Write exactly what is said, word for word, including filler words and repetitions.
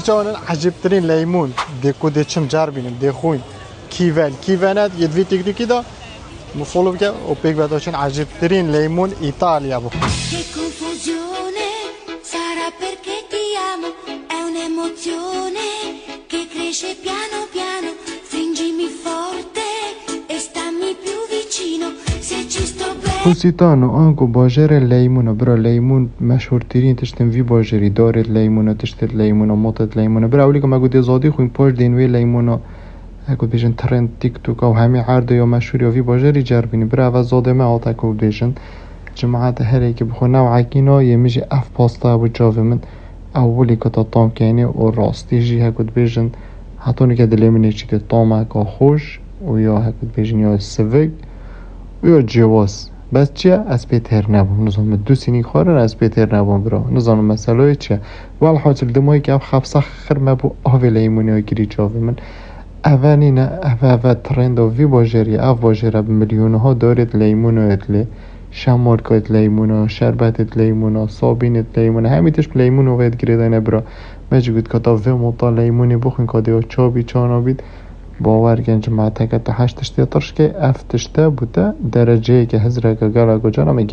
Çawanın ecêbtirîn leymûn dê ku dê çim cer bînim, dê xwîn. Kîvel, kîvenet, yê di vî TikTokî de min follow bike û pêk ve daçin ecêbtirîn leymûn Îtalya bû. Che confusione, sarà perché ti amo, è un'emozione che cresce piano piano, stringimi forte e stammi più vicino, se ci sto bene. Positano, anku bajêrê leymûn e, bira, leymûn meşhûrtirîn tiştin vî bajêrî, darêt leymûn e, tiştêt leymûn e, motêt leymûn e. Bira, ewlî ku me gotê zadî xwîn, paş dên wê leymûna, heko bêjin trend TikTok ew hemî erdê ya meşhûr ya vî bajêrî cer bînî. Bira, eve zadê me hat, heko bêjin. Cemaete herêkî bi xwe newekî na, yê min jî ev pasta bû çavê min. Ewilî ku te tam keynê û rastî jî heko dibêjin, heta nike dilê min ê çî tê tameka xweş û ya heko dibêjin ya sivik û ya cêwaz. Bes çi ye? Ez pê têr nebûm. Nizanim min du sînîk xwarin, ez pê têr nebûm bira. Nizanim meseloyê çi ye. Welhasil, dimahî ke ev xebsa xir me bû, avê leymûnê ya girî çavê min. Eve nîne, eve, eve trenda vî bajêrî ye. Ev bajêr e bi milyonha darêt leymûnayêt lê. Şemarkayêt leymûna, şerbetêt leymûna, sabînêt leymûna, hemî tişt bi leymûna vê digirêdayne bira. Me jî got ka ta vê mota leymûnê bixwîn ka dê çabî çanabît. Bawer kin cemaeteke te heşt tiştê tirşkê, ev tişte bû te dereceyeke hizreke gelek cana me